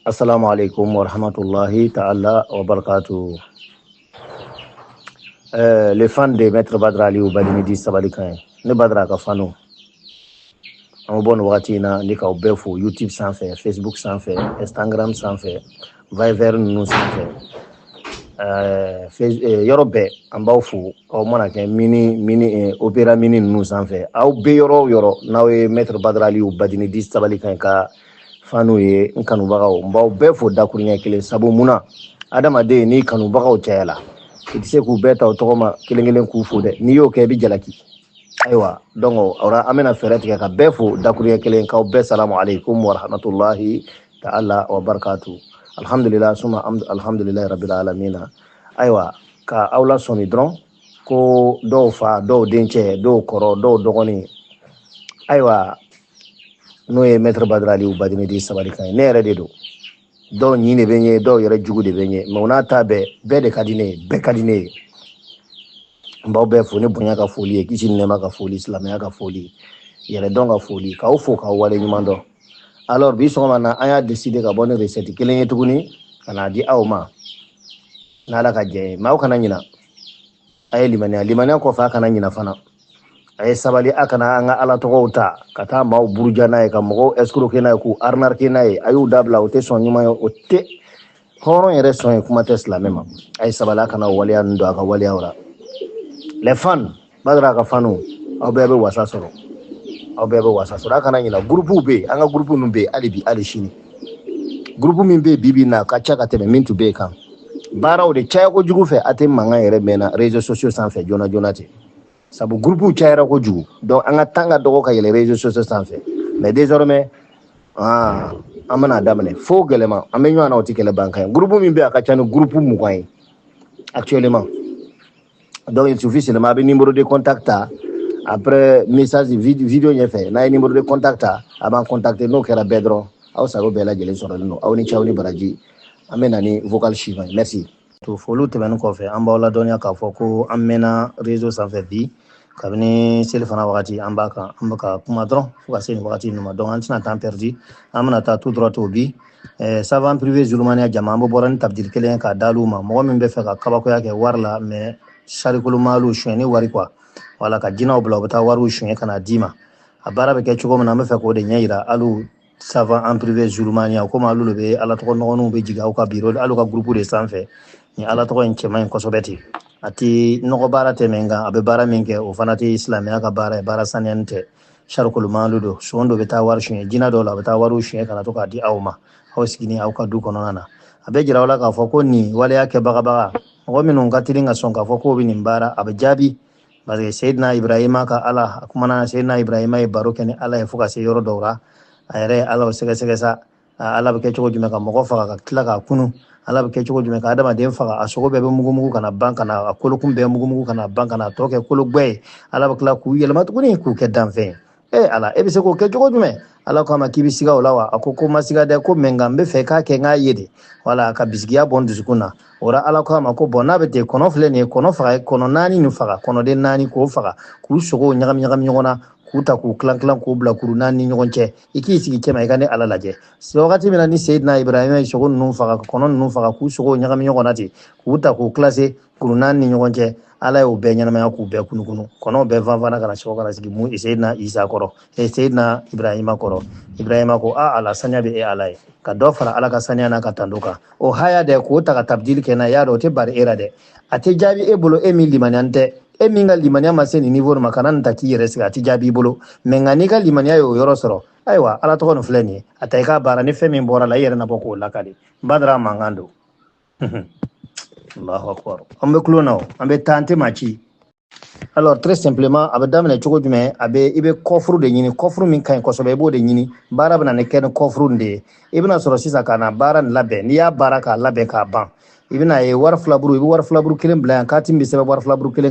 Assalamu alaikum wa rahmatullahi ta'ala wa barakatuh. Les fans de Maître Badra Aliou Badini dit Sabalikan ye. Ne Badra ka fanu. An bɛ bɔ nin wagati in na ni k'aw bɛɛ fo YouTube sanfɛ, Facebook sanfɛ, Instagram sanfɛ, Viber ninnu sanfɛ. Yɔrɔ bɛɛ an b'aw fo. Aw mana kɛ mini mini Opera Mini ninnu sanfɛ, aw bɛ yɔrɔ o yɔrɔ n'aw ye Maître Badra Aliou Badini dit Sabalikan ka fanu ye, n kanubagaw, n b'aw bɛɛ fo dakuruɲɛ kelen. Sabu mun na? Adamaden, n'i kanubagaw cayala, i tɛ se k'u bɛɛ ta o tɔgɔ ma kelen kelen k'u fo dɛ. N'i y'o kɛ, i bɛ jalaki. Ayiwa, donc o an bɛna fɛɛrɛ tigɛ ka bɛɛ fo dakuruɲɛ kelen, k'aw bɛɛ salamu aleykum wa rahmatulahi ta'ala wa barakatu. Alhamdulillah, suma alhamdulilahi rabbil alamina. Ayiwa, ka aw lasɔmi dɔrɔn ko dɔw fa, dɔw dencɛ, dɔw kɔrɔ, dɔw dɔgɔnin, ayiwa, n'o ye Maître Badra Aliou Badini dit Sabalikan ye. Ne yɛrɛ de don. Dɔw ɲin de bɛ n ye, dɔw yɛrɛ jugu de bɛ n ye, mɛ o n'a ta bɛɛ, bɛɛ de ka di ne ye, bɛɛ ka di ne ye. N b'aw bɛɛ fo ni bonya ka foli ye, kisi ni nɛɛma ka foli, silamɛya ka foli, yɛrɛdɔn ka foli, k'aw fo k'aw wale ɲuman dɔn. Alors, bi sɔgɔma na, an y'a décidé ka bɔ ni recette kelen ye tuguni ka n'a di aw ma n'Ala ka jɛ ye. Mɛ aw kana ɲina, a ye limaniya. Limaniya kɔfɛ, a kana ɲina fana, a ye sabali. A kana an ka Ala tɔgɔw ta ka taa maaw buruja n'a ye, ka mɔgɔw escroquer n'a ye, k'u arnaquer n'a ye. A y'u dabila, o tɛ sɔn ɲuman ye, o tɛ hɔrɔn yɛrɛ sɔn ye, kuma tɛ silamɛ ma. A ye sabali, a kana waleya ninnu don a ka waleyaw la. Les fans, Badara ka fanu, aw bɛɛ bɛ wasa sɔrɔ, aw bɛɛ bɛ wasa sɔrɔ. A kana ɲina, groupe bɛ yen, an ka groupe ninnu bɛ yen hali bi, hali sini. Groupe min bɛ yen bi bi in na, a ka ca ka tɛmɛ min tun bɛ yen kan. Baaraw de caya kojugu fɛ, a tɛ mankan yɛrɛ mɛnna réseaux sociaux sanfɛ joona joona ten, sabu groupe cayara kojugu. Donc an ka temps ka dɔgɔ ka yɛlɛ réseaux sociaux sanfɛ. Mais désormais, ah, an bɛna daminɛ fo gɛlɛma, an bɛ ɲɔgɔn na, o tɛ kɛlɛ ban kan ye. Groupe min bɛ yen, a ka ca ni groupe 20 ye actuellement. Donc il suffit seulement a bɛ numéro de contact ta après message vidéo ɲɛfɛ. N'a ye numéro de contact ta, a b'an contacter. N'o kɛra bɛɛ dɔrɔn, aw sago bɛɛ lajɛlen sɔrɔlen don. Aw ni ce, aw ni baraji. An bɛ na ni vocal suivant ye. Merci. To foliw tɛmɛnen kɔfɛ, an b'aw ladɔnniya k'a fɔ ko an mɛnna réseau sanfɛ bi. Kabini seli fana wagati, an b'a kan, an bɛ ka kuma dɔrɔn fo ka se nin wagati ninnu ma. Donc an tɛna temps perdu, an bɛna taa tout droit au but. Savant privé Zulumaniya jama, an bɛ bɔra ni tabdili kelen ye k'a d'alu ma. Mɔgɔ min bɛ fɛ ka kabakoya kɛ wari la, mais sarikolo maalu suɲɛ ni wari quoi, wala ka jinɛw bila u bɛ taa wariw suɲɛ ka na d'i ma, a baara bɛ kɛ cogo min na, an bɛ fɛ k'o de ɲɛ yira alu savant en privé Zulumaniya. Komi alu de bɛ Ala tɔgɔ nɔgɔninw bɛ jigin aw ka biro, alu ka groupe de sanfɛ. Ni Ala tɔgɔ in cɛman ɲi kosɛbɛ ten, a ti nɔgɔ baara tɛ, mɛ nka a bɛ baara min kɛ, o fana tɛ silamɛya ka baara ye, baara saniyani tɛ. Sarikolomalu don, son dɔ bɛ taa wari suɲɛ jinɛ dɔw la, a bɛ taa wariw suɲɛ ka na to k'a di aw ma, aw sigi aw ka du kɔnɔna na. A bɛ jira aw la k'a fɔ ko nin waleya kɛbagabaga, mɔgɔ minnu ka teli ka sɔn k'a fɔ k'o bɛ nin baara, a bɛ jaabi, parce que Seyidina Ibrahima ka Ala, a kumana, Seyidina Ibrahima ye baro kɛ ni Ala ye fo ka se yɔrɔ dɔw la. A yɛrɛ ye Ala sɛgɛsɛgɛ sa. Ala bɛ kɛ cogo jumɛn ka mɔgɔ faga ka tila k'a kunu? Ala bɛ kɛ cogo jumɛn ka adamaden faga, a sogo bɛɛ bɛ mugumugu ka na ban, ka na a kolokun bɛɛ mugumugu ka na ban, ka na tɔ kɛ kolo gbɛ ye? Ala bɛ tila k'u yɛlɛma tuguni k'u kɛ danfɛn ye. E Ala, e bɛ se k'o kɛ cogo jumɛn? Ala ko a ma k'i bɛ siga o la wa? A ko ko ma siga dɛ, ko mɛ nka n bɛ fɛ k'a kɛ n k'a ye de, wala ka bisigiya bɔ n dusukun na. O la, Ala ko a ma ko bɔn, n'a bɛ ten, kɔnɔ filɛ nin ye, kɔnɔ faga, kɔnɔ naani nin faga, kɔnɔden naani k'o faga, k'u sogow ɲagami ɲagami ɲɔgɔn na, k'u ta k'u kilan kilan, k'u bila kuru naani ni ɲɔgɔn cɛ, i k'i sigi cɛma, i ka ne Ala lajɛ. Wagati min na ni Seyidina Ibrahima ye sogo ninnu faga, kɔnɔ ninnu faga, k'u sogow ɲagami ɲɔgɔn na ten, k'u ta k'u kilase kuru naani ni ɲɔgɔn cɛ, Ala y'o bɛɛ ɲɛnamaya, k'u bɛɛ kunukunu. Kɔnɔw bɛɛ fanfana ka na sɔgɔ ka na sigi mu Seyidina Isa kɔrɔ, Seyidina Ibrahima kɔrɔ. Ibrahima ko a Ala, saniya bɛ e Ala ye, ka dɔ fara Ala ka saniya n'a ka tando kan. O haya dɛ, k'o ta ka tabdili kɛ n'a y'a dɔn, o tɛ bari e la dɛ, a tɛ jaabi e bolo. E min limaniya tɛ, e min ka limaniya ma se nin niveau ma, kana nin ta k'i yɛrɛ sigi, a tɛ jaabi i bolo. Mɛ nka n'i ka limaniya y'o yɔrɔ sɔrɔ, ayiwa, Ala tɔgɔ nin filɛ nin ye, a ta i k'a baara. Ni fɛn min bɔra la, i yɛrɛ na bɔ k'o lakali. Badara mankan don. Allahu akbar. An bɛ kulon na o, an bɛ taa, an tɛ maa ci. Alors, très simplement, a bɛ daminɛ cogo jumɛn? A bɛ, i bɛ coffre de ɲini, coffre min ka ɲi kosɛbɛ, i b'o de ɲini. Baara bɛ na ni kɛ ni coffre de ye. I bɛna sɔrɔ sisan ka na baara nin labɛn. N'i y'a baara k'a labɛn k'a ban, i bɛna ye wari filaburu, i bɛ wari filaburu kelen bila yan, kati bɛ sɛbɛn wari filaburu kelen.